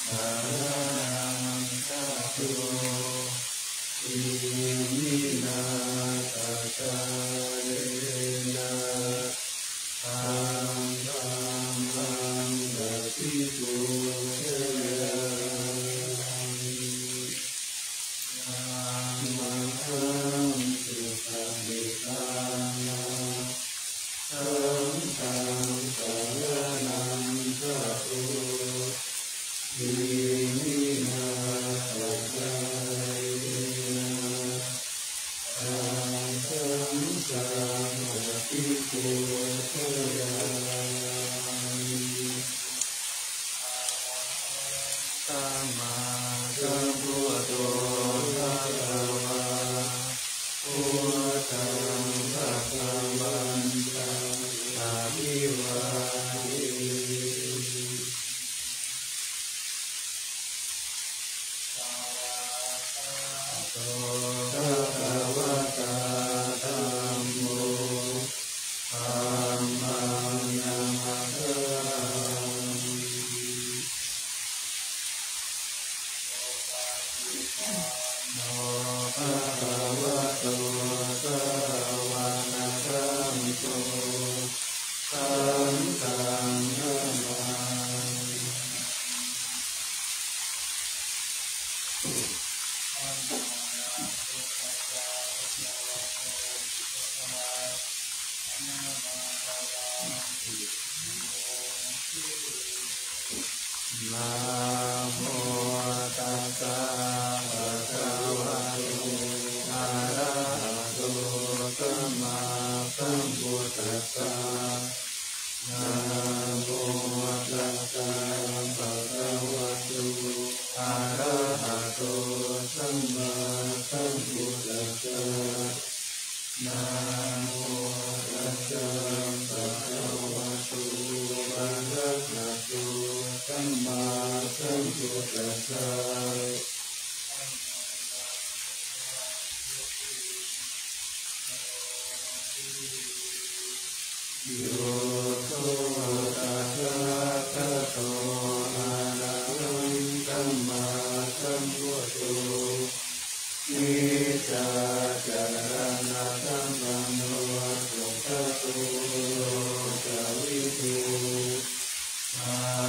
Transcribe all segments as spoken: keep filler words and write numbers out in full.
saraṇaṃ gaccho. Iminā pacāyena taṃ dhammaṃ abhipūjayāmi. Yamahā sukhaṇi kāmaṃ saṅghaṃ saraṇaṃ gaccho. Iminā pacāyena taṃ saṅghaṃ abhipūjayāmi. Arahaṃ sammāsambuddho bhagavā. Buddhaṃ bhagavantaṃ abhivādemi. Svākkhāto bhagavatā dhammo. Dhammaṃ namassāmi. Supaṭipanno bhagavato sāvakasaṅgho. Saṅghaṃ namāmi. Namo tassa bhagavato arahato sammāsambuddhassa. Namo tassa bhagavato arahato sammāsambuddhassa. Namo tassa bhagavato arahato sammāsambuddhassa. Yo so tathāgato arahaṃ sammāsambuddho vijjācaraṇasampanno sugato lokavidū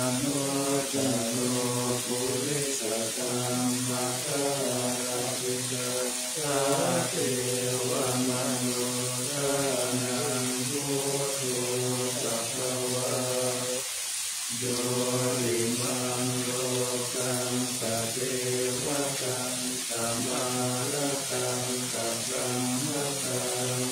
anuttaro purisadammasārathi satthā devamanussānaṃ buddho bhagavā. Yo imaṃ lokaṃ sadevatāṃ samārakaṃ sabrahmakaṃ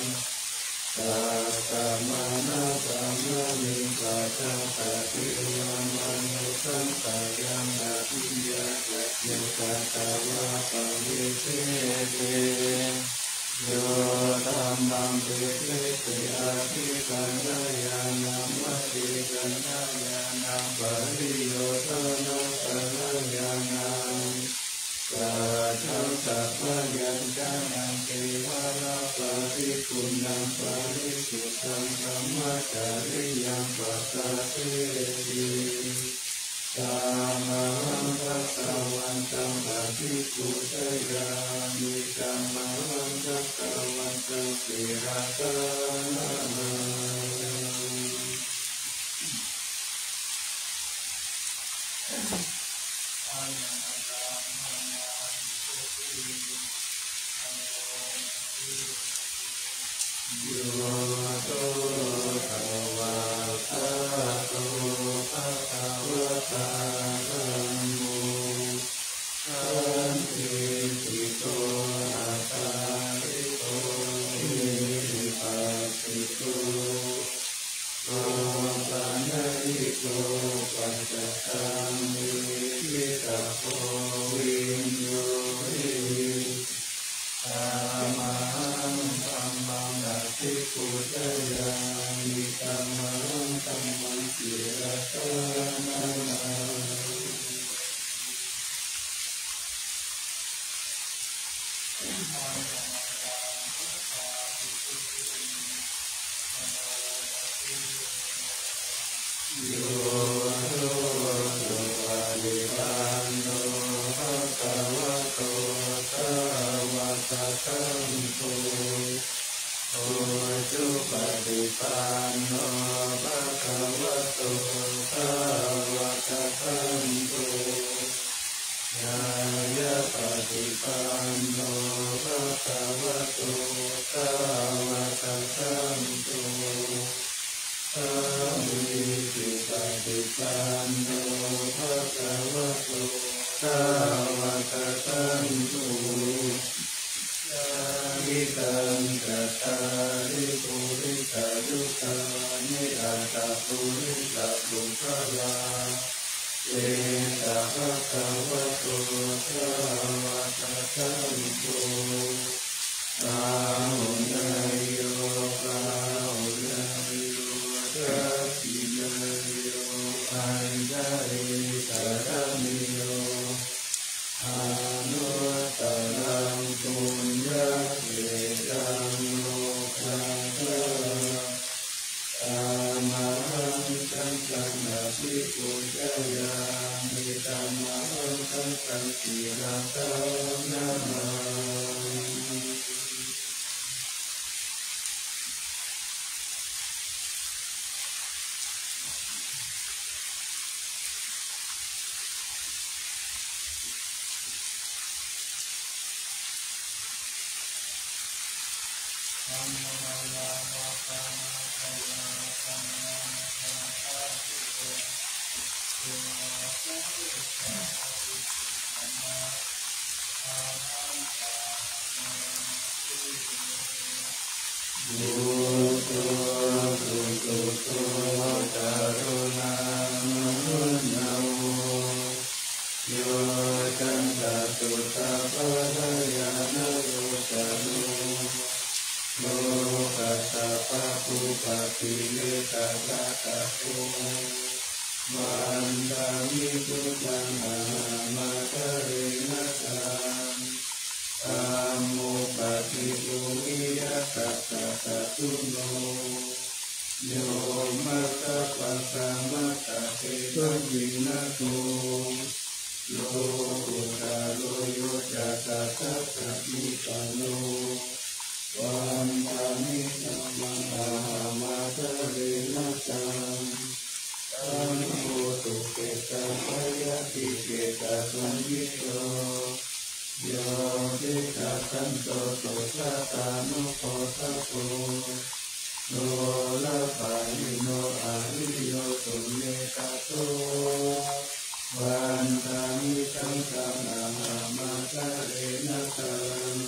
sassamaṇabrāhmaṇiṃ pajaṃ sadevamanussapāyaṃ abhiññāya yo tattha va pavijjeti. Yo dhammaṃ deseti abhisaṅkhāya naṃ paṭisaṅkhāya naṃ pariyosānaṃ pahāya naṃ saccaṃ sabyañjanaṃ kevalaparipuṇṇaṃ parisuddhaṃ brahmacariyaṃ pasāseti. Tamahaṃ bhagavantaṃ abhipūjayāmi. Tamahaṃ bhagavantaṃ sirasā namāmi. Yo so svākkhāto bhagavatā dhammo sandiṭṭhiko akāliko ehipassiko opanayiko paccattaṃ veditabbo viññūhīti. Tamahaṃ dhammaṃ abhipūjayāmi. Tamahaṃ dhammaṃ sirasā namāmi. Yo so svākkhāto no bhagavato dvādasaṅguṃ. Yadidaṃ cattāri purisayugāni aṭṭha purisapuggalā, esa bhagavato dvādasaṅguṃ. Āhuneyyo pāhuneyyo dakkhiṇeyyo añjalikaraṇīyo anuttaraṃ puññakkhettaṃ lokassā. Tamahaṃ saṅghaṃ abhipūjayāmi, tamahaṃ saṅghaṃ sirasā namāmi. Buddho susuddho karuṇāmahaṃ namo, yo cantasuddhaparayanayogāno, lokassa pāpūpakilesaghātako, vandāmi buddhaṃ ahaṃ ādarena taṃ. Dhammo paṭivuttiyatassa satthuno, yo maggapākamatthake paṇītaso, lokuttaro yo ca tassa paṭipanno, vandāmi dhammaṃ ahaṃ ādarena taṃ. Saṅgho dukkhesabayātiseṭṭhasaññito, yo khiddasanto sugatānugo sago, dorapahīno ariyo suneṭṭhaso, vandāmi saṅghaṃ ahaṃ ādarena taṃ.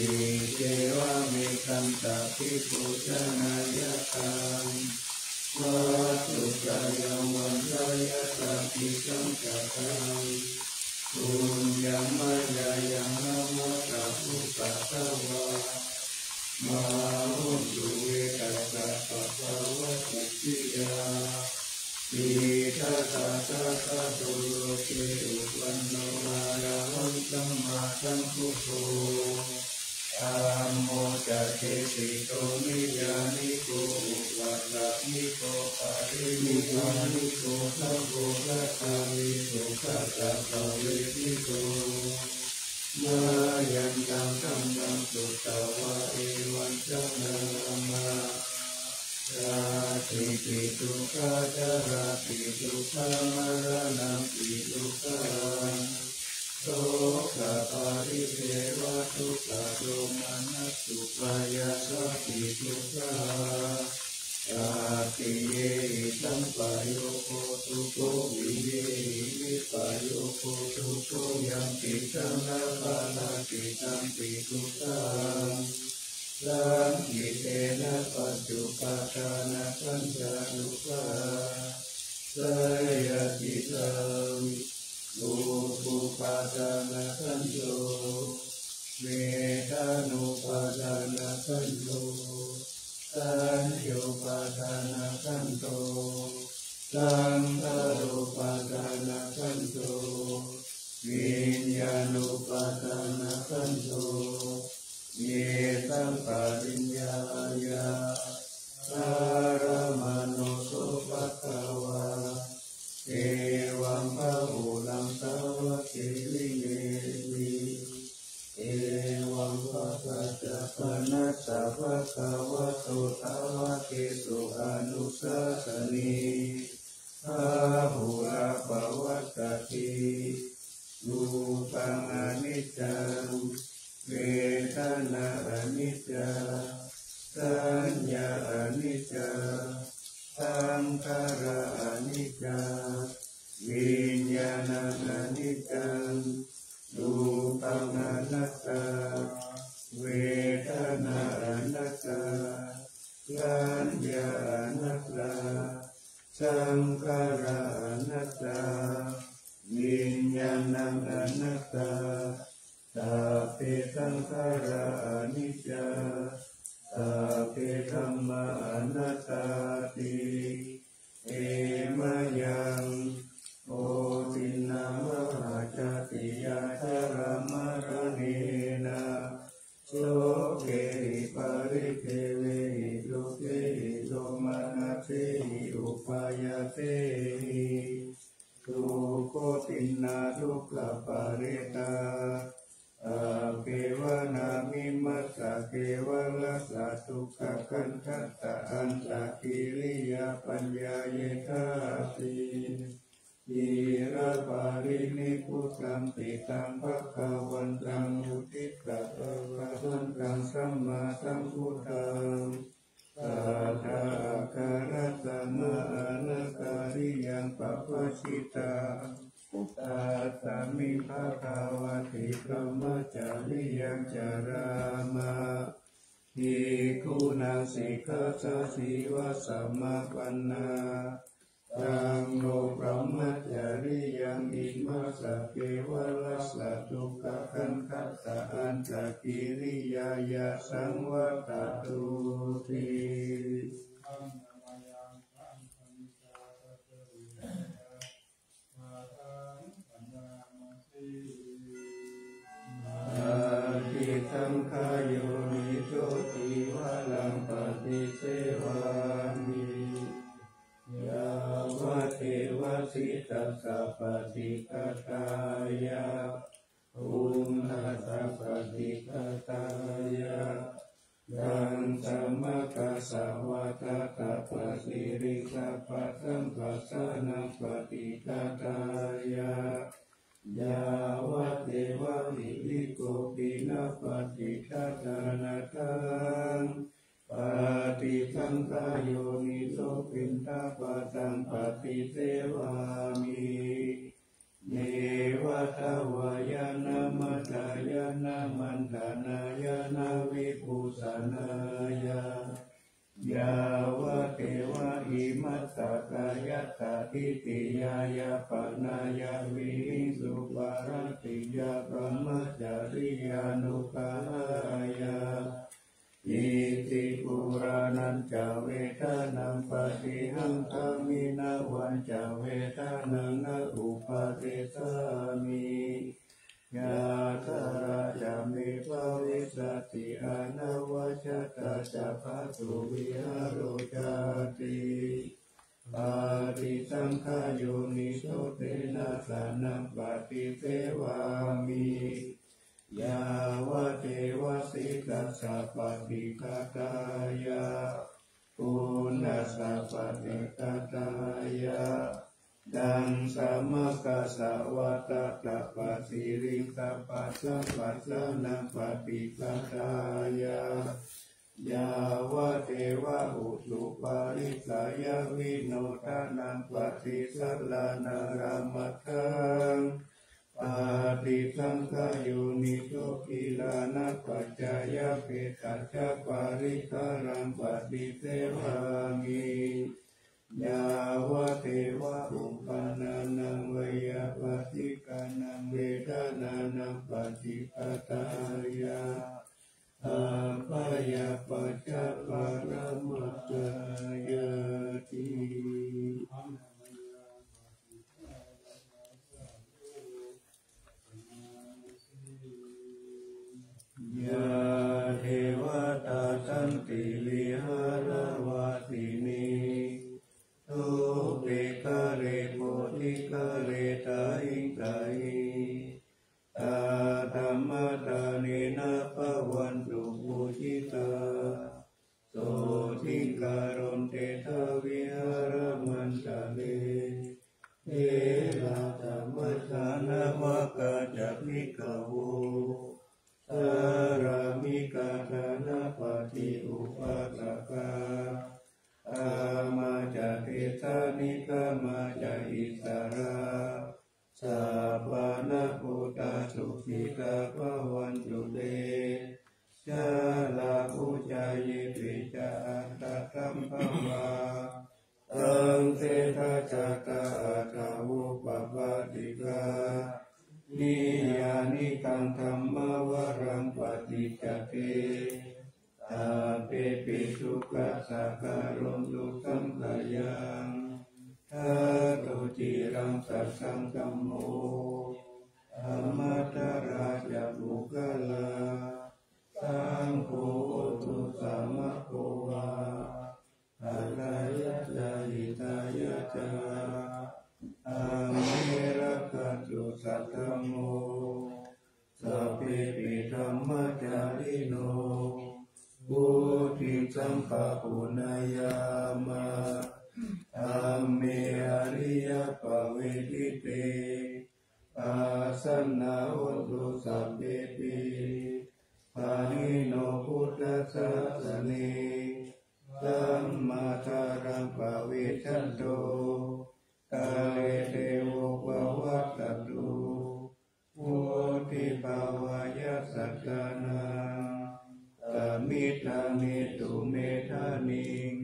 Iccevamevaṃ abhipūjanīyasaṅghaṃ, vatthuttayaṃ vandeyya sabbisaṅkhātaṃ. Puññaṃ mayā yaṃ amataṃ uppādā, mā hontu ve tassa pāpā vatthuttiyā. Itiha sā bhagavato loke umano arahaṃ sammāsambuddho, dhammo ca desito niyyāniko opanayiko parinirvāniko saṅgho rakkhaṃ ve buddhassa pavedito. Mayantaṃ dhammaṃ sutvā evaṃ janāma, jātipi dukkhā jarāpi dukkhā maraṇampi dukkhaṃ, sokaparidevadukkhadomanassupāyāsā pi dukkhā. Saṅkhitti yehi sampayogo dukkho, viriyehi vippayogo dukkho, yampicchaṃ na bhāsati tampi dukkhaṃ. Saṅkhittena pañcupādānakkhandhā dukkhā. Seyyathīdaṃ: rūpūpādānakkhandho, vedanūpādānakkhandho, saññāupādānakkhandho, saṅkhārūpādānakkhandho, viññāṇūpādānakkhandho. Ye saṃ pariññāya dharamāno so bhagavā, evaṃ bahulaṃ sabbake vineyyāmi. Evaṃ bhāvatappanassa bhagavato sāvakesu anusāsanī, bhag Viññāṇaṃ aniccaṃ, rūpaṃ anattā, vedanā anattā, saññā anattā, saṅkhārā anattā, viññāṇaṃ anattā. Sabbe saṅkhārā aniccā, sabbe dhammā anattāti. Te mayaṃ, kho tiṇṇannamahācātiyā, jarāmaraṇena, sokehi paridevehi, dukkhehi domanassehi upāyāsehi, dukkhotiṇṇādukkhāparetā, abbhevanamimassa kevalassa, dukkhakandhatha antakiriyā, paññāyettāpi. Ciraparinibbutam cittaṃ bhagavantaṃ, uddissa bhagavantaṃ sammāsambuddhaṃ, saddhā ākārassa mahānāgariyaṃ pabbajitā, tasmiṃ bhagavati brahmacariyam carāma. Bhikkhūnaṃ sikkhāsādi vāsamāpannā, taṃ no brahmacariyaṃ, imassa kevalassa dukkhakandhatha antakiriyāya saṃvattatu ti. Paṭisaṅkhā yoniso tīvaraṃ paṭisevāmi, yāvadeva sītassa paṭighātāya, uṇhassa paṭighātāya, daṅkamakasavātātapasiriṃsapasamphassānaṃ paṭighātāya, yāvadeva hirikopinapaṭighātanatthaṃ. Paṭisaṅkhā yoniso piṇḍapātaṃ paṭisevāmi, neva davāya na madāya na maṇḍanāya na vibhūsanāya, yāvadeva imassa kāyassa ṭhitiyā yāpanāya vihiṃsuparatiyā brahmacariyānuggahāya. Iti purāṇañca vedanaṃ paṭihaṅkhāmi navañca vedanaṃ na uppādessāmi, yātrā ca me bhavissati anavajjatā ca phāsuvihāro cāti. Paṭisaṅkhā yoniso senāsanaṃ paṭisevāmi, yāvadeva sītassa paṭighātāya, uṇhassa paṭighātāya, daṅkamakasavātātapasiriṃsapasamphassānaṃ paṭighātāya, yāvadeva utuparissayavinodanaṃ paṭisallānārāmatthaṃ. Paṭisaṅkhā yoniso gilānapaccayabhesajjaparikkhāraṃ paṭisevāmi, yāvadeva uppannānaṃ veyyābādhikānaṃ vedanānaṃ paṭighātāya, abyāpajjhaparamatāyāti. Yā devatā santi vihāravāsinī, thūpe ghare bodhighare tahiṃ tahiṃ, tā dhammadānena bhavantu pūjitā, sotthiṃ karontedha vihāramaṇḍale. Therā ca majjhā navakā ca bhikkhavo, sārāmikā dānapatī upāsakā, gāmā ca desā nigamā ca vītarā, sappāṇabhūtā sukhitā bhavantu te. Jalābujayupi ca aṇḍadhambhavā, saṃsedajātā athavopapātikā, niyyānikaṃ dhammavaraṃ paṭicca te, sabbepi dukkhassa karontu saṅkhayaṃ. Ṭhātu ciraṃ sataṃ dhammo, dhammaddharā ca puggalā, saṅgho hotu samaggo va, atthāya ca hitāya ca. Amhe rakkhatu saddhammo, sabbepi dhammacārino, vuḍḍhiṃ sampāpuṇeyyāma, dhamme ariyappavedite. Pasannā hontu sabbepi, pāṇino buddhasāsane. Sammādhāraṃ pavecchanto, kāle devo pavassatu, vuḍḍhī bhavāya sattānaṃ, samiddhaṃ netu medaniṃ.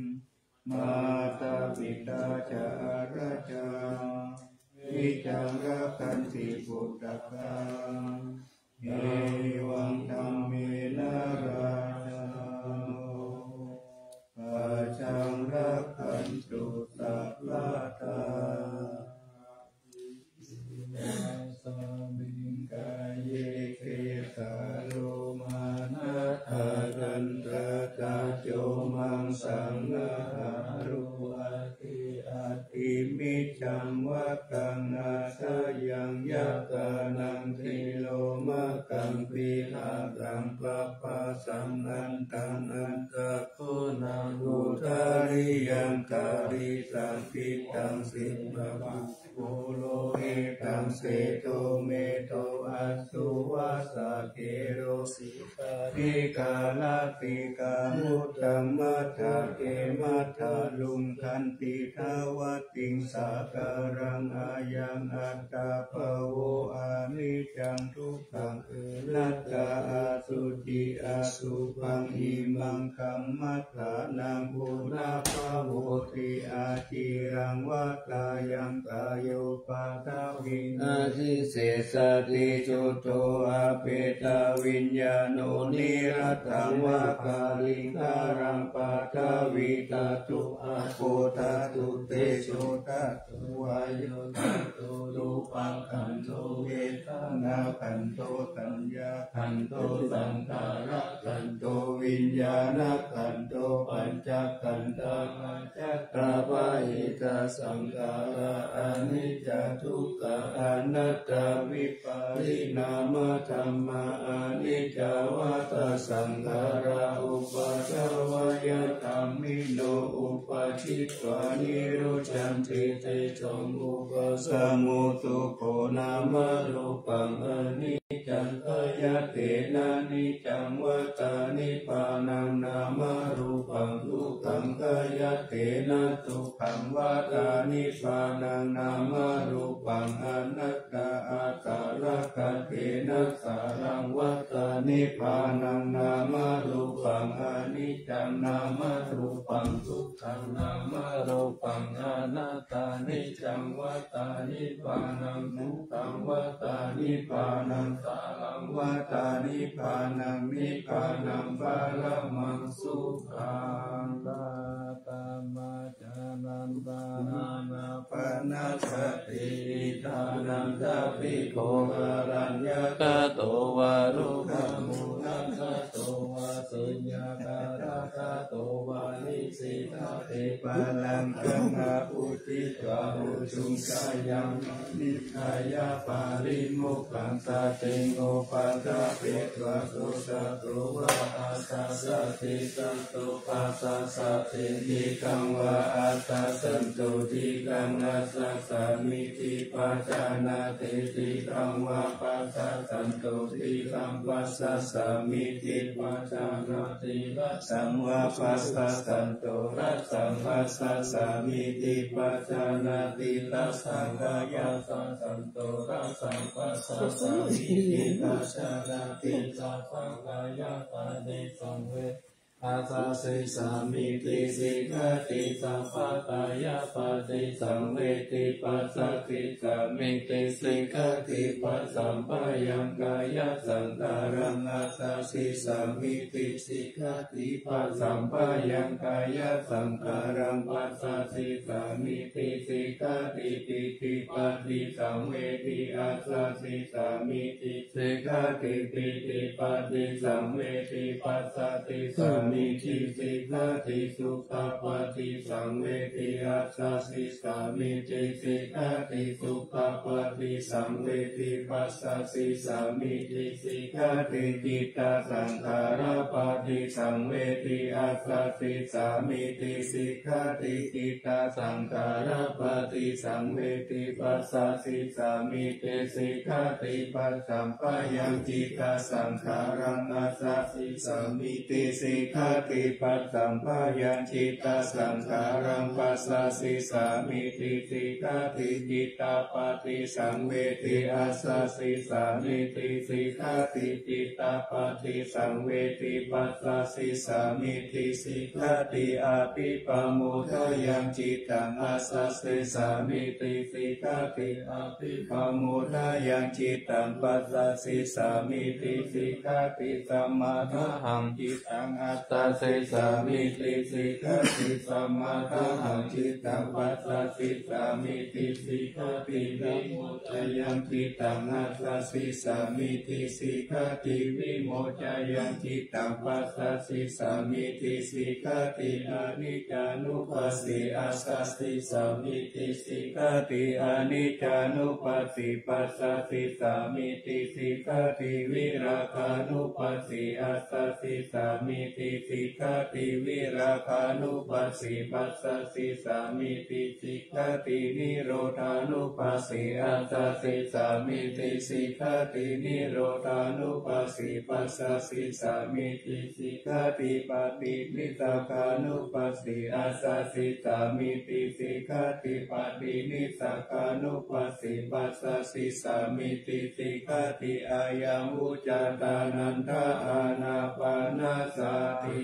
Mātā pitā ca atrajaṃ, niccaṃ rakkhanti puttakaṃ, evaṃ dhammena rājāno, pajaṃ rakkhantu sabbadā. Asmiṃ kāye kesā lomā nakhā dantā ca comaṃ saṇhāro, ati ati miccaṃ vattaṃ asayaṃ, yatānaṃ tilomakkhaṃ pīḷakaṃ papphāsaṃ, antaṃ antā khuṇaṃ udariyaṃ thalisaṃ pittaṃ siddhamakūlo, etam sedo medo asuvassa khelo, sikhāriṃ jalati kaṇhutaṃ matthake, matthāluṃ khantīdavatiṃ sakalaṃ, ayaṃ attabhāvo aniccaṃ dukkhaṃ anattā, asuci asubhaṃ imaṃ kammadānaṃ, punabbhavoti aciraṃ vata, yantā yo paṭhaviṃ adhisessati, chuddho appetaviññāṇo, niratthaṃ va kaliṅgaraṃ, paṭhavī dhātu āpo dhātu tejo dhātu vāyo dhātu, rūpakkhandho vedanākkhandho saññākkhandho saṅkhārakkhandho viññāṇakkhandho, pañcakkhandhā paccattapahitāsaṅkhārā, aniccā dukkhā anattā, vipariṇāmadhammā, aniccā vata saṅkhārā, uppādavayadhammino, uppajjitvā nirujjhanti, tesaṃ vūpasamo sukho. Nāmarūpaṃ aniccaṃ, khayatena niccaṃ, vata nibbānaṃ, nāmarūpaṃ dukkhaṃ, khayatena sukhaṃ, vata nibbānaṃ, nāmarūpaṃ anattā, atthaladdhatena saraṃ, vata nibbānaṃ, nāmarūpaṃ aniccaṃ, nāmarūpaṃ dukkhaṃ, nāmarūpaṃ anattā, niccaṃ vata nibbānaṃ, dukkhaṃ vata nibbānaṃ, saraṃ vata nibbānaṃ, nibbānaṃ paramaṃ sukhaṃ. Taṃ dhammacarantā ānāpanasati, ṭhānaṃ ca bhikkhū araññagato vā, rukkhamūlagato vā, suññāgātagato vā, nisissa te pāṇaṃ abhābhūtitvā, ujuṃ kāyaṃ paṇidhāya, pārimokkhāya taṃ upaṭṭhapetvā, suttato vā aṭṭhasaṭṭhi, saṭṭho passasaṭṭhi, ṭhitaṃ vā aṭṭhasaṭṭho, ṭhitaṃ aṭṭhasāmīti pajānāti, ṭhitaṃ vā passasatto, ṭhitaṃ passasā sāmīti pajānāti, rāgaṃ vā passassanto rāgaṃ passāsāmīti pajānāti, rāgaṃ vā passassanto rāgaṃ passāsāmīti pajānāti, rāgaṃ vā kāyapaṭisam assāsīsāmīti sikkhati, sabbakāyapaṭisaṃvedi passāsīsāmīti sikkhati, passamphayaṃ kāyasaṅkhāraṃ assāsīsāmīti sikkhati, passamphayaṃ kāyasaṅkhāraṃ passāsīsāmīti sikkhati, pītipaṭisaṃvedi assāsīsāmīti sikkhati, pītipaṭisaṃvedi passāsīsāmīti sikkhati, sukhapaṭisaṃvedi assāsīsāmīti sikkhati, sukhapaṭisaṃvedi passāsīsāmīti sikkhati, cittasaṅkhārapaṭisaṃvedi assāsīsāmīti sikkhati, cittasaṅkhārapaṭisaṃvedi passāsīsāmīti sikkhati, passamphayaṃ cittasaṅkhāraṃ assāsīsāmīti sikkhati, passamphayaṃ cittasaṅkhāraṃ passāsīsāmīti sikkhati, cittapaṭisaṃvedi assāsīsāmīti sikkhati, cittapaṭisaṃvedi passāsīsāmīti sikkhati, abhipamoddayaṃ cittaṃ assāsīsāmīti sikkhati, abhipamoddayaṃ cittaṃ passāsīsāmīti sikkhati, samādāhaṃ cittaṃ assāsīsāmīti sikkhati, samādāhaṃ cittaṃ passāsīsāmīti sikkhati, vimoddayaṃ cittaṃ assāsīsāmīti sikkhati, vimoddayaṃ cittaṃ passāsīsāmīti sikkhati, aniccānupassī assāsīsāmīti sikkhati, aniccānupassī passāsīsāmīti sikkhati, virāgānupassī assāsīsāmīti sikkhati, virāgānupassī passāsīsāmīti sikkhati, nirodhānupassī assāsīsāmīti sikkhati, nirodhānupassī passāsīsāmīti sikkhati, paṭinissagānupassī assāsīsāmīti sikkhati, paṭinissagānupassī passāsīsāmīti sikkhati, ayaṃ vuccate ānanda ānāpānasati.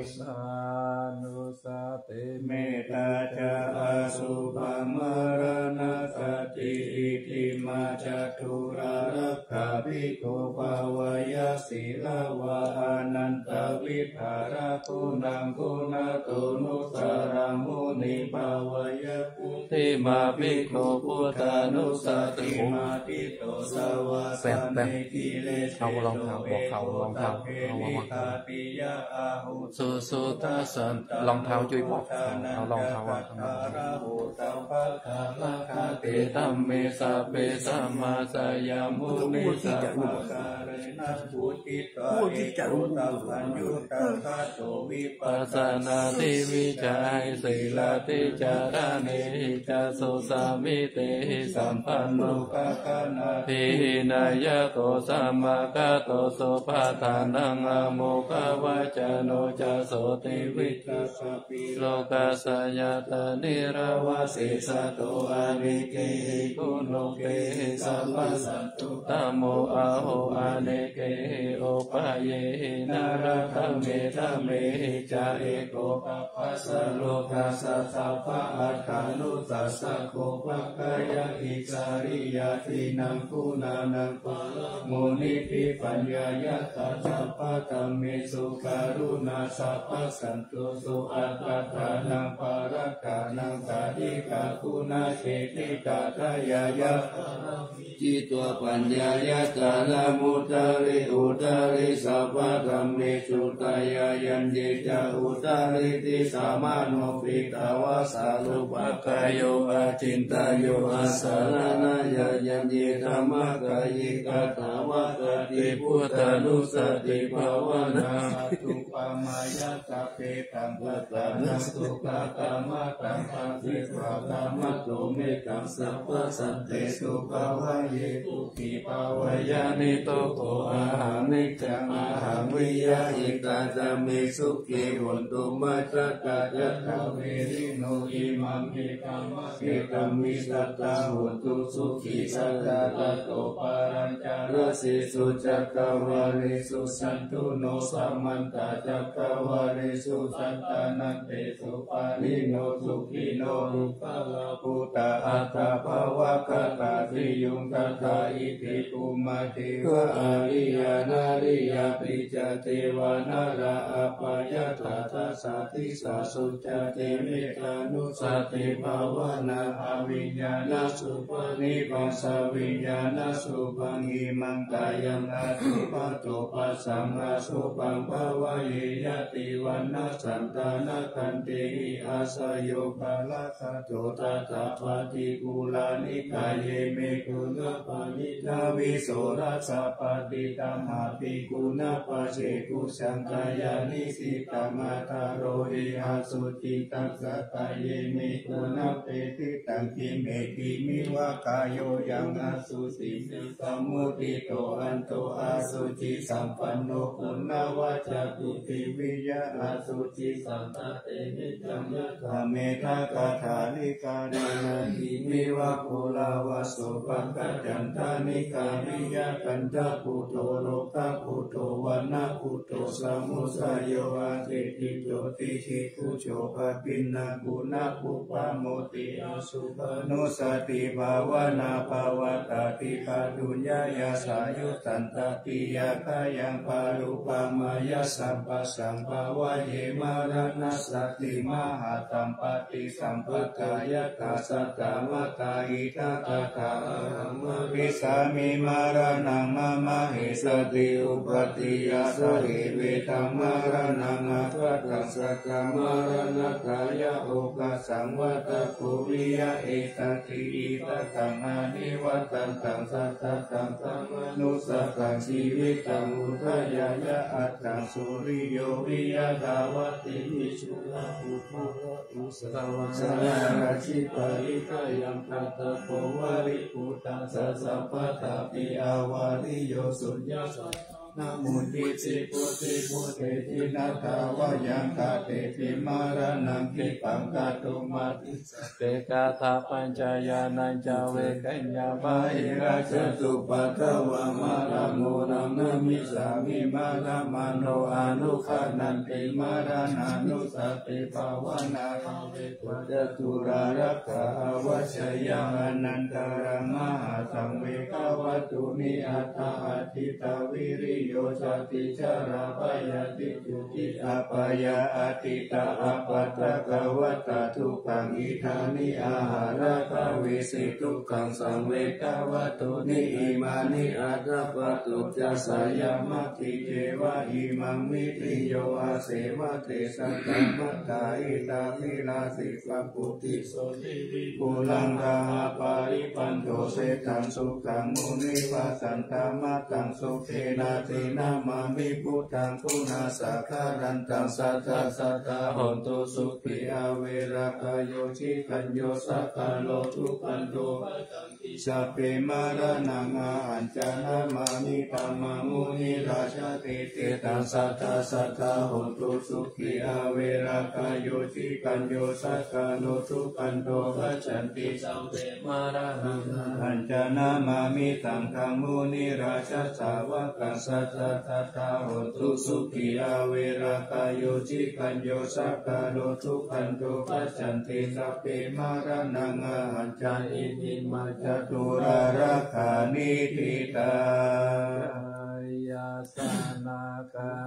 Pusānu sati, mettā ca asubhaṃ maraṇasati, iccimā ca dūrarakkhā bhikkhū bhāweyya sīlavā, anantavidhāraguṇaṃ guṇātu nussaraṃ muni bhāweyya, pūtimā bhikkhū buddhānussatiṃ adhiṭṭho savāsane, kilesito etto sabbehī tapetthi vippāpeyya, āhu สุสุทัศน์ รองเท้าจุ้ยบอก เอารองเท้าวางข้างนอก sabbakālagate dhamme sabbe samādaya muni sabbakālena pūjitva etto tapaṃ yuttakhato vipassanādhi vijjāhi sīlādhi cāraṇehi ca susamitehi sampanno gaganābhī hinayato samāgato sopaṭhānaṃ amoghavaccano ca sotthi vic lokassa yāta nirvāsesato anekehi guṇokehi sabbasantuttamo ahu anekehi upāyehi naratthametthamehi ca eko pabbajja lokassa sabba attānussasako pagghāya issariyā dīnaṃ guṇānaṃ paramonibbhi paññāya ca sabbadhammesu karuṇā sabbasan tuso attattānaṃ parittānaṃ saddhikā guṇācedikā dayāya pāramī citvā paññāya ca nāmuttari uttari sabbadhammesu dayāyaññe ca uttaritthi samāno petvā sarūpakāyo acintayyo ācaraṇayaññe dhammakāye katvāna sati buddhānussatibhāvanā Maya sabbe saṅkhārā dukkhaṃ dukkhagamataṃ, sabbe dukkhagatamato mettaṃ sabbasatte supabhāye sukhī bhava. Yānīdho kho ahaṃ niccaṃ ahaṃ vihāmi, tā ca me sukhī hontu majjhattā. Yattha verino imaṃ me kammakkhettaṃ, visaṭṭhā hontu sukhī sadā. Tato pālañca rājesu cakkavāḷesu, cāturu samantā cakkavāḷesu, aṭṭhānaṃ desu pālino sukhino puggalā. Phuṭṭhā aṭṭha bhāvāgatā, siyuṃ sadā iti bhummā devā ariyā nariyā, pisācā devā nalā appayiṭṭhā, dasā disā sucā te mettānussatibhāvanā. Abhiññānasubhānibhaṃ saviññānasubhaṃ, imaṃ kāyaṃ asubhato passaṃ asubhaṃ bhāvaye. Ñātimittā santā nakkhattaṃ, hi āsayo pālaga to, tathā paṭikūlā nikāyā, me guṇā paṇītā visorajā. Paṭiṭṭhāmhi guṇapajjekukkhaṃ, kāyanissinnaṃ atharoti asucitaṃ, saṭṭhā ye me guṇā patiṭṭhitā, khemeti me vācāyaṃ asuciṃ, sammoditvā anto asucisampanno, guṇavacā prithiviyaṃ asucisaṅkhā. Te me caññatā mettakathalikā, nānāvimekhilā vāso, pañcasikkhā viyākattā. Buddho lokabhūto vaṇṇabhūto samudayo, atiṭṭhito ṭhitibhujā, phaviṃsaṃ guṇūpamo ti. Asuddhānussatibhāvanā pavattati, kāruññañāsayuttaṃ tatiyakāyaṃ, pāpūpamayā sabbasaṅ bhāvaye. Maraṇassatiṃ mahātaṃ, paṭissaṃpajāya ca sattā, mātā pitu ca ahaṃ, marissāmi maraṇaṃ mama, hessapi dukkhāti. Āsave mettaṃ maraṇaṃ appattaṃ, sattā maraṇatthāya okāsaṃ, vattaṃ kho viya etadapi. Itthaṃ anibbindasaṅkhātaṃ, sattā dhammanussaraṃ jīvitaṃ, udayāya attaṃ suriyo viya, dāvati vidussā phuṭā tusitā, sahassaṃ ākāse pahitaṃ yaṃ, tatrāhu valīti cittasmiṃ, sabbatāpi avareyya. Suññaṃ sataṃ na muñciṃ, dīpo dīpo ceti, na dāvaggiṃ gatetti, maraṇaṃ khippaṃ kātumatthasmi. Saṅghe kāthā pañca yānañca, vekkhaṇā pahīnā ca, sabbe dukkhapaddavā maraṇā. Maraṇaṃ namassāmi, maraṇaṃ pāpetha samijjhāmi, maraṇānussatibhāvanā, bhāvetvā ca tūlārakkhā, āvajjeyya anantaṃ, mahāsaṅghe kātuṃ. Atha āditvā viriyo, jāti jarā byādhi, jotū apayaṃ, atītā appaṭikavatā, dukkhā iddhāni aharā, bhave sī dukkhaṃ saṃwedanā, vāsatāni imāni, atha pātū ca sayaṃ, matthi ceva imaṃ vidiyo, aseva te saṅghaṃ, matthā etha virāsī, pakkhuti sotthi vipulaṃ, gahaparibbājo, seṭṭhaṃ sukhaṃ munivaravacanaṃ, suddaṃ sukhena te namāmi, buddhaṃ guṇāgarantaṃ, sadā sadā hontu sukhī, averā kāyo ṭhitiyyo, saṅgaho dukkhato, gacchanti sabbe maraṇaṃ, ahañca namāmi, dhammaṃ munirājāti, tiṭṭhaṃ sadā sadā hontu sukhī, averā kāyo ṭhitiyyo, saṅgaho dukkhato, gacchanti sabbe maraṇaṃ, ahañca namāmi, saṅghaṃ munirājasāvakaṃ, sadā sadā hontu sukhī, averā kāyo ṭhitiyyo, saṅgaho dukkhato, gacchanti sabbe maraṇaṃ, ahañca iddhimāni catūlārakkhanīṭhitā. Jayāsanāgatā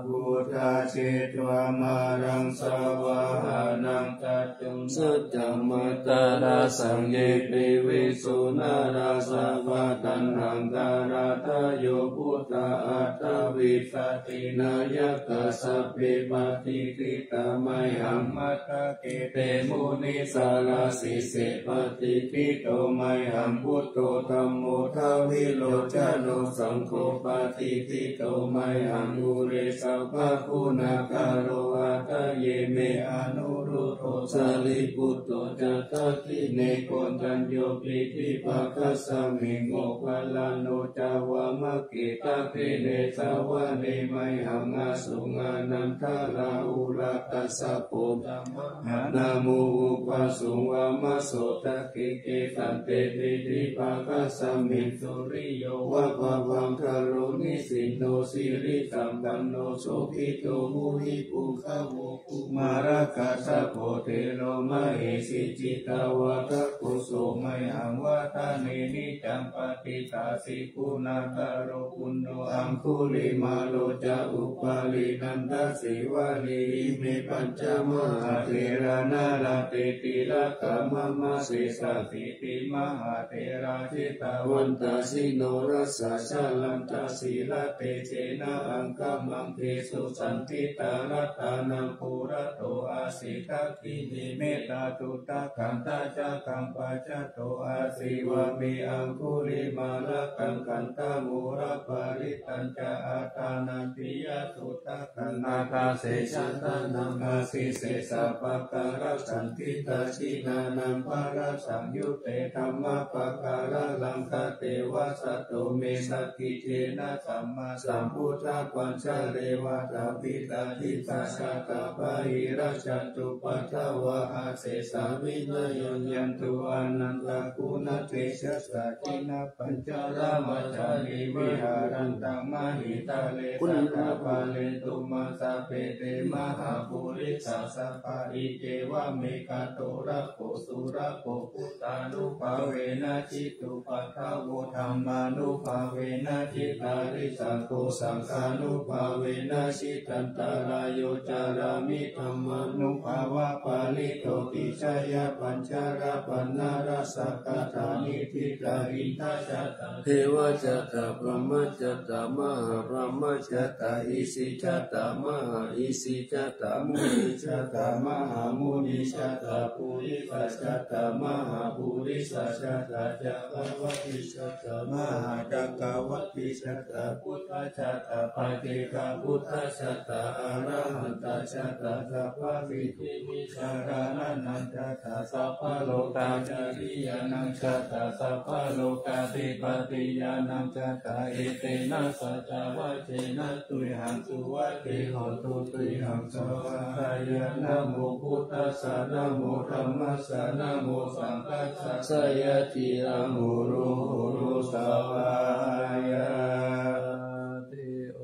buddhā, jetvā māraṃ savāhanaṃ, catusaccāsabhattaraṃ, sāṅghe piviṃsu narāsabhā. Taṇhaṅkarādayo buddhā, aṭṭhavīsati nāyakā, sabbe patiṭṭhitā mayhaṃ, matthake te munissarā. Sīse patiṭṭhito mayhaṃ, buddho dhammo dvilocano, saṅgho pati Ṭhito mayhaṃ ure sabbaguṇākaro, hadaye me Anuruddho Sāriputto ca dakkhiṇe, Koṇḍañño piṭṭhibhāgasmiṃ Moggallāno ca vāmake. Dakkhiṇe savane mayhaṃ āsuṃ Ānandarāhulā, Kassapo ca Mahānāmo ubhāsuṃ vāmasotake. Kesante piṭṭhibhāgasmiṃ suriyo va pabhaṅkaro, nisinno sirisampanno Sobhito munipuṅgavo. Kumārakassapo thero mahesī cittavādako, so mayhaṃ vadane niccaṃ patiṭṭhāsi guṇākaro. Puṇṇo Aṅgulimālo ca Upālī Nandasīvalī, ime pañca mahātherā nalāṭe tilakā mama. Sesāsīti mahātherā jitavantā jinorasā, jalantā sīlatejena aṅgamaṅgesu saṇṭhitā. Ratanaṃ purato āsi dakkhiṇe mettasuttakaṃ, dhajaggaṃ pacchato āsi vāme Aṅgulimālakaṃ. Khandhamoraparittañca Āṭānāṭiyasuttakaṃ, ākāse chadanaṃ āsi sesā pākārasaṇṭhitā. Jinānaṃ balasaṃyutte dhammapākāralaṅkate, vasato me sakiccena sammāsambuddhapañjare. Vātapittādisañjātā bāhirajjhattupaddavā, asesā vinayaṃ yantu anantaguṇatejasā. Jinapañjaramajjhamhi viharantaṃ mahītale, sadā pālentu maṃ sabbe te mahāpurisāsabhā. Iccevam ekato rakkho surakkho, buddhānubhāvena jitupaddavo, dhammānubhāvena jitārisaṅgho, saṅghānubhāvena jitantarāyo, carāmi dhammānubhāvapālito. Tijjāyapañjarapaṇṇarasakkhatāni, ṭhitā indajātā devajātā brahmajātā mahābrahmajātā isijātā mahāisijātā munijātā mahāmunijātā purisajātā mahāpurisajātā, cakkavatti- -jātā mahācakkavattijātā, buddhajātā paccekabuddhajātā arahantajātā, sabbavidhivijjācaraṇañjātā sabbalokacariyañañjātā, sabbalokādhipatiñañjātā, etena saccavajjena tuyhaṃ suvatthi hotu. Tuyhaṃ svāhāya. Namo buddhassa, namo dhammassa, namo saṅghassa, jayati aho rogho savāyati.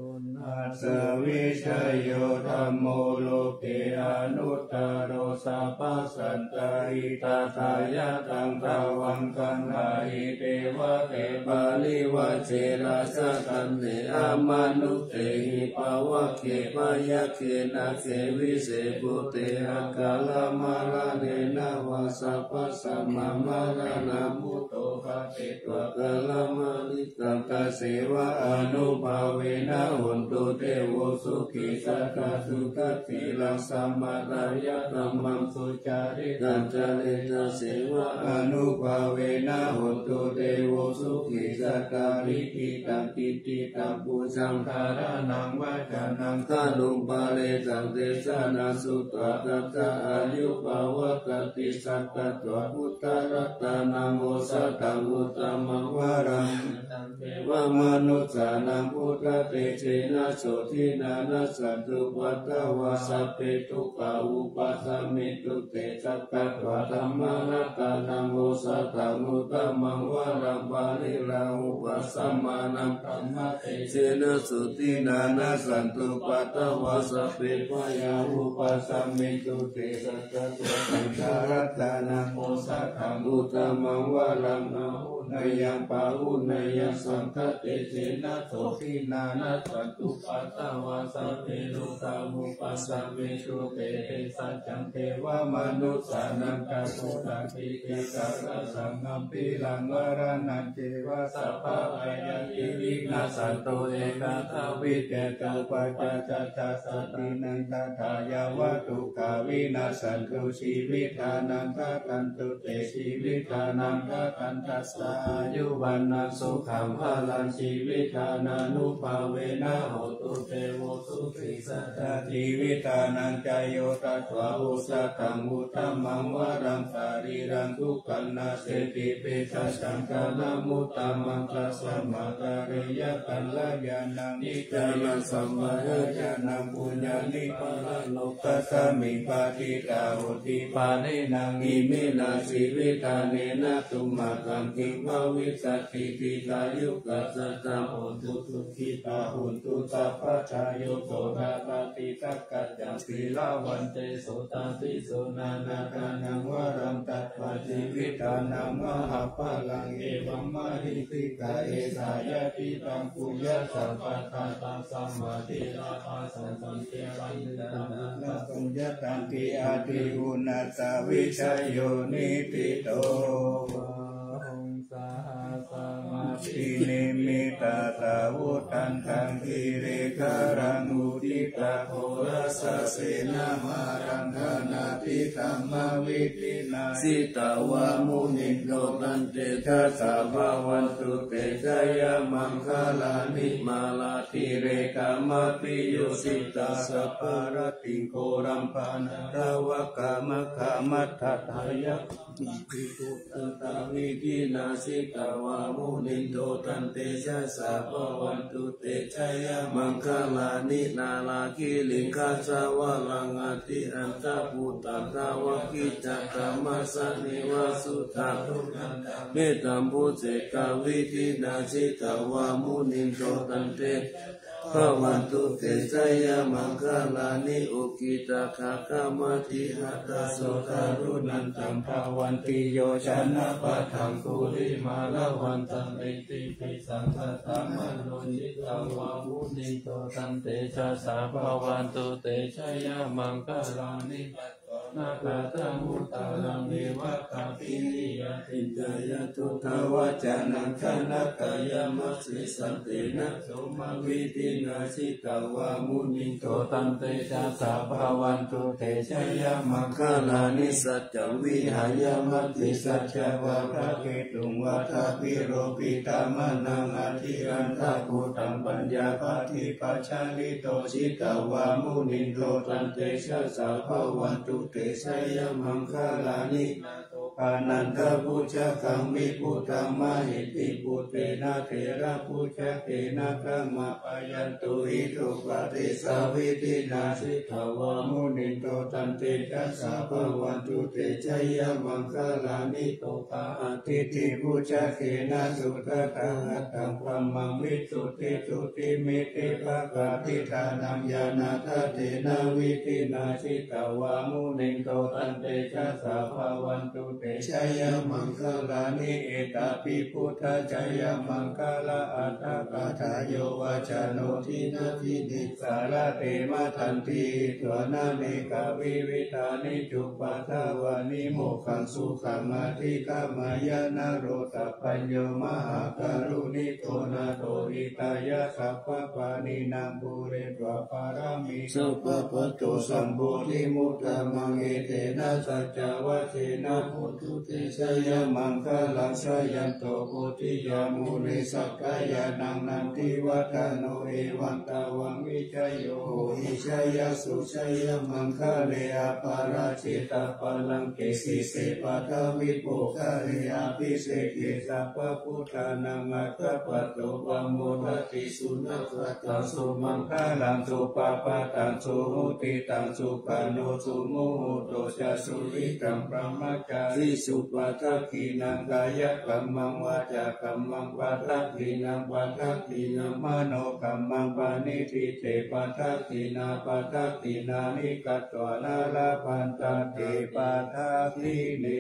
Uṇhassa vijayo dhammo loke anuttaro, sabbasantahitatthāya taṃtamaṅgalaṃ. Ahi devake parivaje rājadaṇḍe, amanussāhi pāvake byagghe, nāge vise bhūte akālamaraṇena vā, sabbasmā maraṇā mutto pāpetto akālamāritaṃ. Tasseva ānubhāvena hotu devo sukhī sadā sudakkhiṇaṃ, samādāya dhammaṃ sucaritaṃ care. Tasseva ānubhāvena hotu devo sukhī sadā likkhitaṃ cintitaṃ pūjaṃ dhāraṇaṃ vācanaṃ garuṃ paresaṃ desanaṃ sutvā. Taṃ ca āyu pavaḍḍhanti sattattvā buddharatanaṃ osathaṃ uttamaṃ varaṃ devamanussānaṃ buddhatejena sotthinā nassantupaddavā sabbe dukkhā vūpasamentu te. Sakkatvā dhammaratanaṃ osathaṃ uttamaṃ varaṃ pariḷāhūpasamanaṃ dhammatejena sotthinā nassantupaddavā sabbe bhayā vūpasamentu te. Sakkatvā saṅgharatanaṃ osathaṃ uttamaṃ varaṃ āhuneyyaṃ pāhuneyyaṃ saṅghatejena sotthinā nassantupaddavā sabbe rogā vūpasamentu te. Bhejajjaṃ devamanussānaṃ cakkhukāṭikekarasaṃ gambhīraṃ varaṇaṃ ceva sabbabhayāpi vinassantu ekadā vidyatā. Paccaññāsāsīti na tathā yāvadukkhā vinassantu jīvitānaṃ. Tadantu te jīvitānaṃ tadantassā āyu vaṇṇaṃ sukhaṃ balaṃ, jīvitadānubhāvena hotu devo sukhī sadā. Jīvitadānañca yo datvā osathaṃ uttamaṃ varaṃ, sarīraṃ dukkhānasseti, petānañca saraṃ uttamaṃ, tasmā dareyya kalyāṇaṃ. Nikkāyasapāyānā puññāni paralokasmiṃ patiṭṭhā honti pāṇinaṃ. Iminā jīvitadānena tumhākaṃ kiṃ bhavissati? Dīghāyukā sadā hontu, sukhitā hontu sabbadā. Yo so tathāgataṃ sakkaccaṃ, sīlavantesu dasesu, nānādānaṃ varaṃ datvā, jīvitadānaṃ mahapphalaṃ. Evaṃ mahessikā esā yadidaṃ bhūyā, sabbadā tasmā te lābhā saccaṃ, tiṭṭhañca anarghapaññataṃ. Atthi uṇhissavijayo niṭṭhito. Bāhuṃ sahassamabhinimmitasāvudhantaṃ, girigajaṃ uditaghorasasenamāraṃ, dānādidhammavidhinā jitavā munindo, tantejasā bhavatu te jayamaṅgalāni. Mārātirekamabhiyujjhitasabbarattiṃ, ghorampanāḷavakamakkhamathaddhayakkhaṃ, khantīsudantavidhinā jitavā munindo, tantejasā bhavatu te jayamaṅgalāni. Nāḷāgiriṃ gajavaraṃ atimattabhūtaṃ, dāvaggicakkamasanīva sudāruṇantaṃ, mettambusekavidhinā jitavā munindo, tantejasā bhavatu te jayamaṅgalāni. Ukkhittakhaggamatihatthasudāruṇantaṃ, dhāvantiyojanapathaṅgulimālavantaṃ, iddhībhisaṅkhatamano jitavā munindo, tantejasā bhavatu te jayamaṅgalāni. Katvāna kaṭṭhamudaraṃ iva gabbhinīyā, ciñcāya duṭṭhavacanaṃ janakāyamajjhe, santena somavidhinā jitavā munindo, tantejasā bhavatu te jayamaṅgalāni. Saccaṃ vihāya matisaccakavādaketuṃ, vādābhiropitamanaṃ atiandhabhūtaṃ, paññāpadīpajalito jitavā munindo, tantejasā bhavatu te jayamaṅgalāni. Ānandabhujagaṃ vibudhaṃ mahiddhiṃ, puttena therabhujagena damāpayanto, iddhūpadesavidhinā jitavā munindo, tantejasā bhavatu te jayamaṅgalāni. Duggāhadiṭṭhibhujagena sudaṭṭhahatthaṃ, brahmaṃ visuddhijutimiddhibakābhidhānaṃ, ñāṇāgadena vidhinā jitavā munindo, tantejasā bhavatu te jayamaṅgalāni. Etāpi buddhajayamaṅgalaaṭṭhagāthā, yo vācano dinadine sarate matandī, hitvānanekavividhāni cupaddavāni, mokkhaṃ sukhaṃ adhigameyya naro sapañño. Mahākāruṇiko nātho, hitāya sabbapāṇinaṃ, pūretvā pāramī sabbā, patto sambodhimuttamaṃ, etena saccavajjena, hotu te jayamaṅgalaṃ. Jayanto bodhiyā mūle, sakyānaṃ nandivaḍḍhano, evaṃ tvaṃ vijayo hohi, jayassu jayamaṅgale, aparājitapallaṅke, sīse paṭhavipokkhare, abhiseke sabbabuddhānaṃ, aggappatto pamodati. Sunakkhattaṃ sumaṅgalaṃ, supabhātaṃ suhuṭṭhitaṃ, sukhaṇo sumuhutto ca, suyiṭṭhaṃ brahmacārisu. Padakkhiṇaṃ kāyakammaṃ, vācākammaṃ padakkhiṇaṃ, padakkhiṇaṃ manokammaṃ, paṇidhī te padakkhiṇā, padakkhiṇāni katvāna, labhantatthe padakkhiṇe.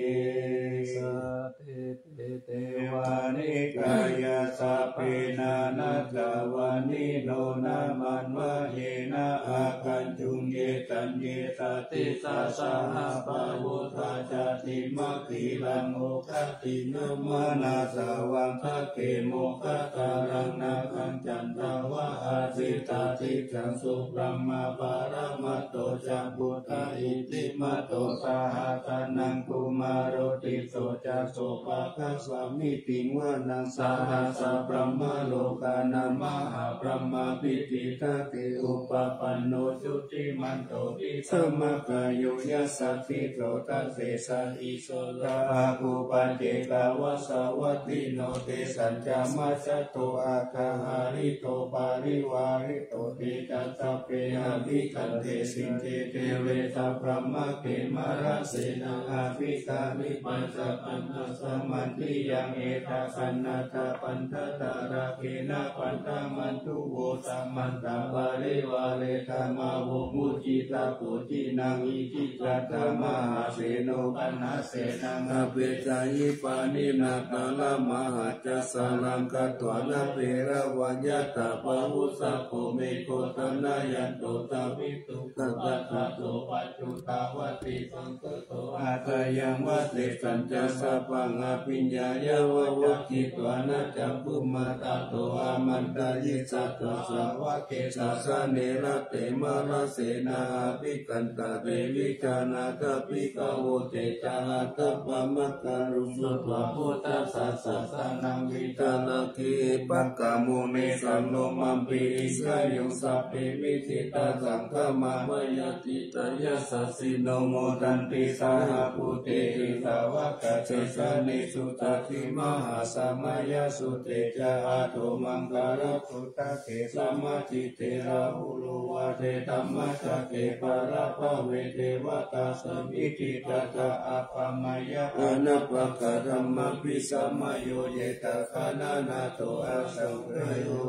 Sabbītiyo vivajjantu, sabbe nānattavaṇṇino, nāmanvayena āgañchuṃ, ye caññe Etadisā sahabbaṃ vuṭṭhācattimakkhīlaṃ, oghatiṇṇamanāsavaṃ dakkhemoghataraṃ, nāgaṃ candaṃva asitātitaṃ. Subrahmā paramatto ca puttā iddhimato saha, sanaṅkumāro tisso ca sopāga smiṃ vanaṃ. Sahassabrahmalokānaṃ mahābrahmābhitiṭṭhati, upapanno jutimanto vidhammakāyo, yassi so dasesayi sotthā āgū paccekavasavattino. Tesañca majjhato āgā hārito parivārito, te ca sabbe abhikkante sinde deve sabrahmake. Mārasenā abhikkāmi passa pañca samaṅgiyaṃ, etha gaṇhatha bandhatha rāgena bandhamatthu vo. Samantā parivāretha mā vo muñcittha koci naṃ. Icchitā ca mahāseno kaṇhasenaṃ sabrahmake, pāṇinā talamāhacca saraṃ katvāna bheravaṃ. Yathā pāvussako megho thanayanto savijjuko, tadā so paccudāvatti saṅkuddho asayaṃvase. Tañca sabbaṃ abhiññāya vavakkhitvāna cakkhumā, tato āmantayi satthā sāvake sāsane rate. Mārasenā abhikkantā te vijānātha bhikkhavo, te ca ātappamakaruṃ sutvā buddhassa sāsanaṃ. Vītarāgehi pakkāmuṃ nesaṃ lomampi iñjayuṃ, sabbe vijitasaṅgāmā bhayātītā yasassino, modanti saha bhūtehi sāvakā te janesutāti. Mahāsamayasutte ca āto maṅgalaguṇ āgū te samācite, rāhulā vācedhammacakkhē parābhave devatā samitiṭṭhā. Appamāya anāpakādhamābhisamayo, ye ca kaṇhānato asaṅkhāto.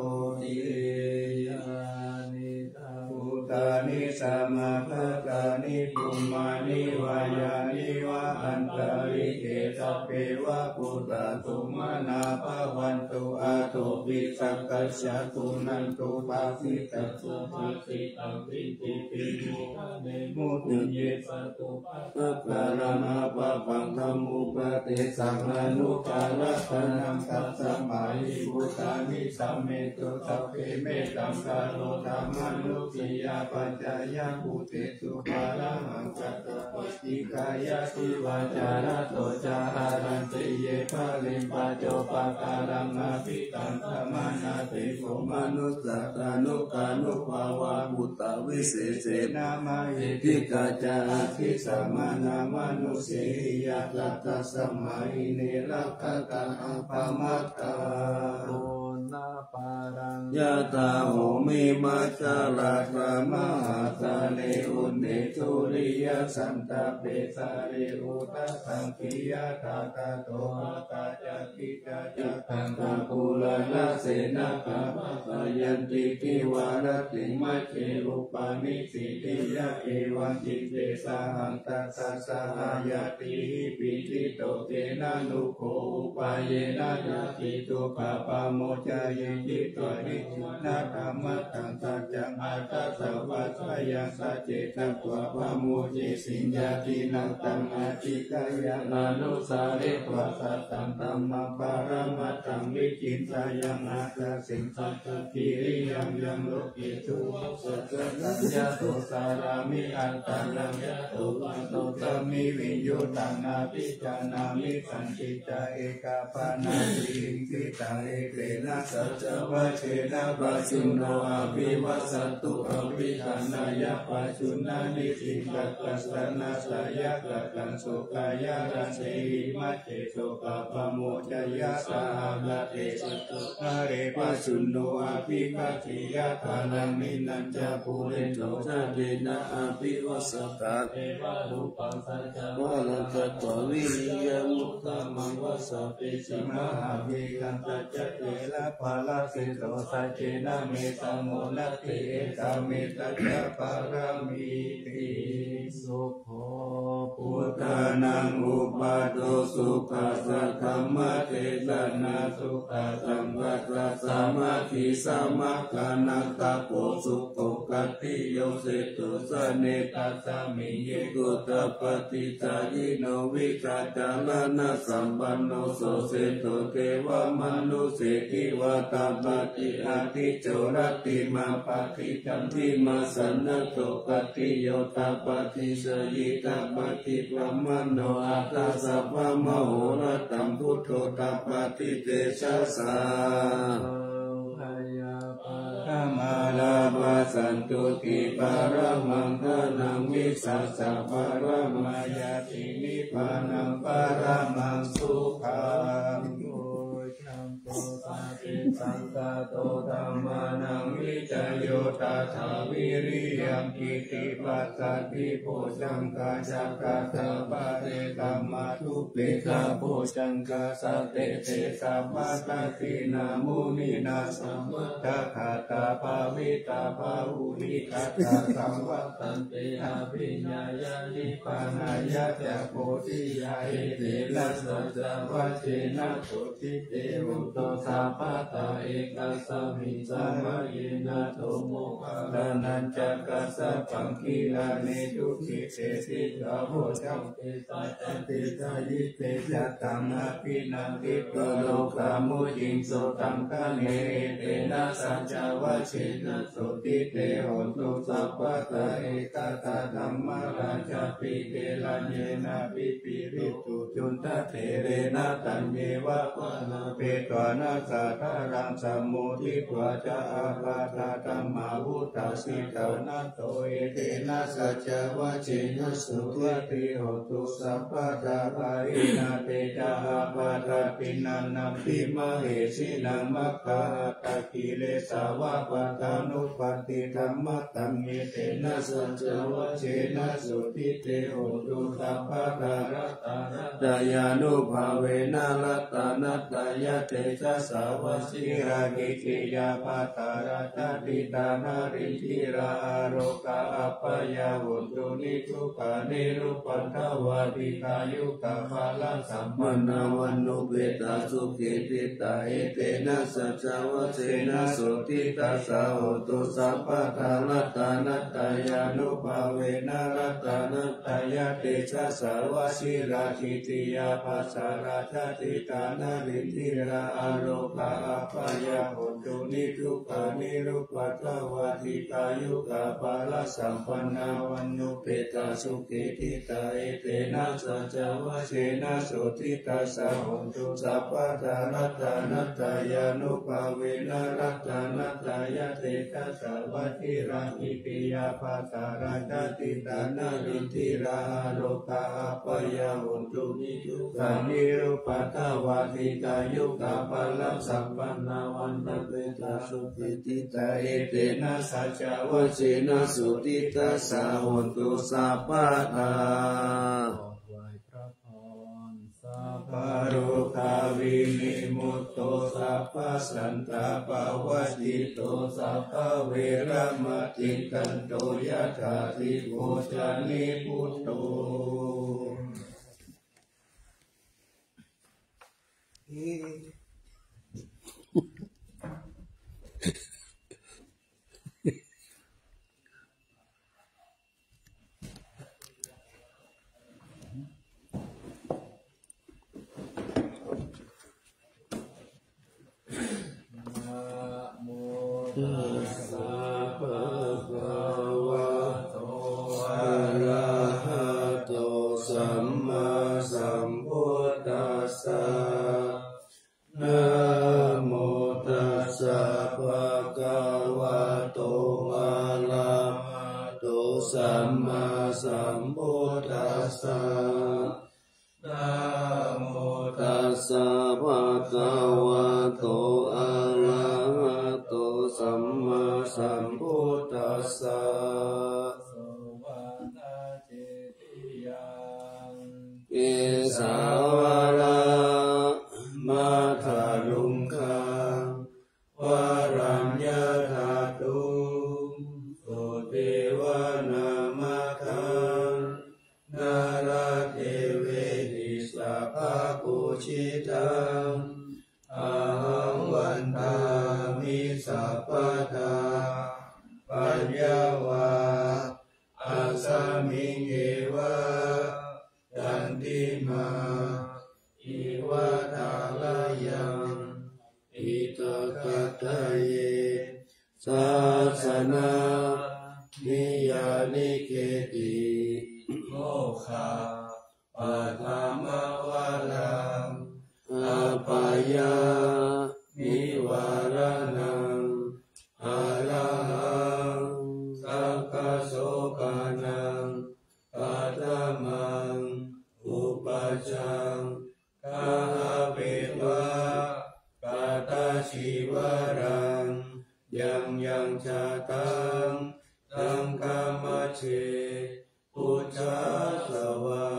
Yānīdha bhūtāni samāgatāni bhummāni vā yāni va antalikkhe, sabbe va bhūtā sumanā bhavantu, athopi sakkacca suṇantu bhāsitaṃ. Subhāsitaṃ iti vimuktane mutti, ye santu pāpakā. Apāpaṃ dhammūpadesaṃ anuttaraṃ saṅghaṃ, tasmā hi bhūtā nisāmethu. Sabbe mettaṃ karotha mānusiyā pajāya bhūtesu, pāṇahaṃ katvā paṭiggaṇhāya divā ca ratto ca haranti ye baliṃ. Paccopakāraṃ abhiṭṭhaṃ samaṇāpekkho, manussā tanukānubhāvā bhūtavisesena mahiddhikā. Ca aggi samānā mānusehiyā, satta sammāhi ne rakkhatha appamattā. Yathā bhūmi majjharatā mahāsāgare, ubbhe suriyasantāpe sārīrūpasaṅkhiyaṭṭhā. Tato āgaccha khippaṃ ca kaccaṃ, kakulatha senā kabbā, jayanti divā rattiṃ majjhe, upanissi tiyā evaṃ. Cittisāhaṃ tassa saha ñātibhi, ṭhito tena nuggo upāyena, ñātidukkhā pamuccayati. Dvādesa ñātā maṅgalam saccaṃ, atha sāvakānaṃ sacce, tato pamodati. Ñātīnaṃ taṃ adhikkāya, anusāretvā saddhaṃ dhammaṃ paramatthaṃ, vicinteyya, attasaṃ saccakiriyaṃ. Yaṃ loke dukkhamogacchataṃ, yaṃ dussāraṃ nibbānaṃ, yaṃ dukkhamocaṃ viññūhiṃ, taṃ abhiññāmi. Santi ca ekapaṇṇāni, bhikkhave etena saccavajjena, paccuno abhivāsato, abhiṭhānāya paccunnānīti. Kattaṃ saraṇaṃ gacchāmi, sukhāya ratehi majjhe, sokappamoccāya saha rate. Satta ṭhāne paccuno abhikkāmi, yathāraṃ nibbānañca puriso, ca tena abhivāsato, evarūpaṃ saccavajjena, katvā vīriyamuttamaṃ, vāsavassete mahābhismā. Tassa therā bālā seṭṭho saccena me samo natthi, etā me tacca pāramī ti. Sukho buddhānaṃ uppādo, sukhā saddhammadesanā, sukhā saṅghassa sāmaggī, samaggānaṃ tapo sukho. Khattiyo seṭṭho janetasmiṃ, ye gottapaṭisārino, vijjācaraṇasampanno, so seṭṭho devamanusseshiva. Tappati ādicco rattimāpati candimā, sannaddho khattiyo tappati jhāyī tappati brāhmaṇo, atha sabbamahorattaṃ buddho tappati tejasā. Bhayappalamā lābhā santuṭṭhī paramaṃ dhanaṃ, vissāsaparamā ñātī nibbānaṃ paramaṃ sukhaṃ. Bojjhaṅgo paṭisaṅkhāto dhammānaṃ vicayo tathā, viriyaṃ pīti passaddhi bojjhaṅgā ca tathāpare, samādhupekkhabojjhaṅgā sattete sabbadassinā, muninā sammadakkhātā bhāvitā bahulīkatā, saṃvattanti abhiññāya nibbānāya ca bodhiyā. Etena saccavajjena sotthi te hotu sabbadā. Ekasmiṃ samaye nātho moggallānañca kassapaṃ, gilāne dukkhite disvā bojjhaṅge satta desayi. Te ca taṃ abhinanditvā rogā mucciṃsu taṅkhaṇe. Etena saccavajjena sotthi te hotu sabbadā. Ekadā dhammarājāpi gelaññenābhipīḷito, cundattherena taññeva bhaṇāpetvāna sādaraṃ, sammoditvā ca ābādhā tamhā vuṭṭhāsi ṭhānaso. Etena saccavajjena sotthi te hotu sabbadā. Pahīnā te ca ābādhā tiṇṇannampi mahesinaṃ, maggāhatakilesā va pattānuppattidhammataṃ. Etena saccavajjena sotthi te hotu sabbadā. Ratanattayānubhāvena ratanattayatejasā, vajirakkhittiyā bhaddārā ca citā narindiyā, arogā abyāpajjhā hontu niddukkā nirupaddavā, dīghāyukā balasampannā vaṇṇupettā sukhī ṭhitā. Etena saccavajjena sotthi tassa hotu sabbadā. Ratanattayānubhāvena ratanattayatejasā, vajirakkhittiyā bhaddārā ca citā narindiyā, arogā abyāpajjhā hontu niddukkā nirupaddavā, dīghāyukā balasampannā vaṇṇupettā sukhī ṭhitā. Etena saccavajjena sotthi tassa hotu sabbadā. Ratanattayānubhāvena ratanattayatejasā, vajirakkhittiyā bhaddārā ca citā narindiyā, arogā abyāpajjhā hontu niddukkā nirupaddavā, dīghāyukā balasampannā vaṇṇupettā sukhī ṭhitā. Etena saccavajjena sotthi tassa hotu sabbadā. ขอถวายพระพร Sabbarogavinimutto sabbasantāpavajjito sabbaveramatikkanto yathā dīpo ca nibbuto. Namo tassa bhagavato arahato sammāsambuddhassa. Namo tassa bhagavato arahato sammāsambuddhassa. Namo tassa bhagavato arahato sammāsambuddhassa. Kesāvalāmakaruṅgaṃ Āgatāye sāsanā niyyānike'ti mokkha paṭhamavaraṃ apāyanivāraṇaṃ arahaṃ sakko paṭhamaṃ upajjhaṃ gahetvā katā cīvaraṃ yaṃ yaṃ jātaṃ saṅghamajjhe pūjasvā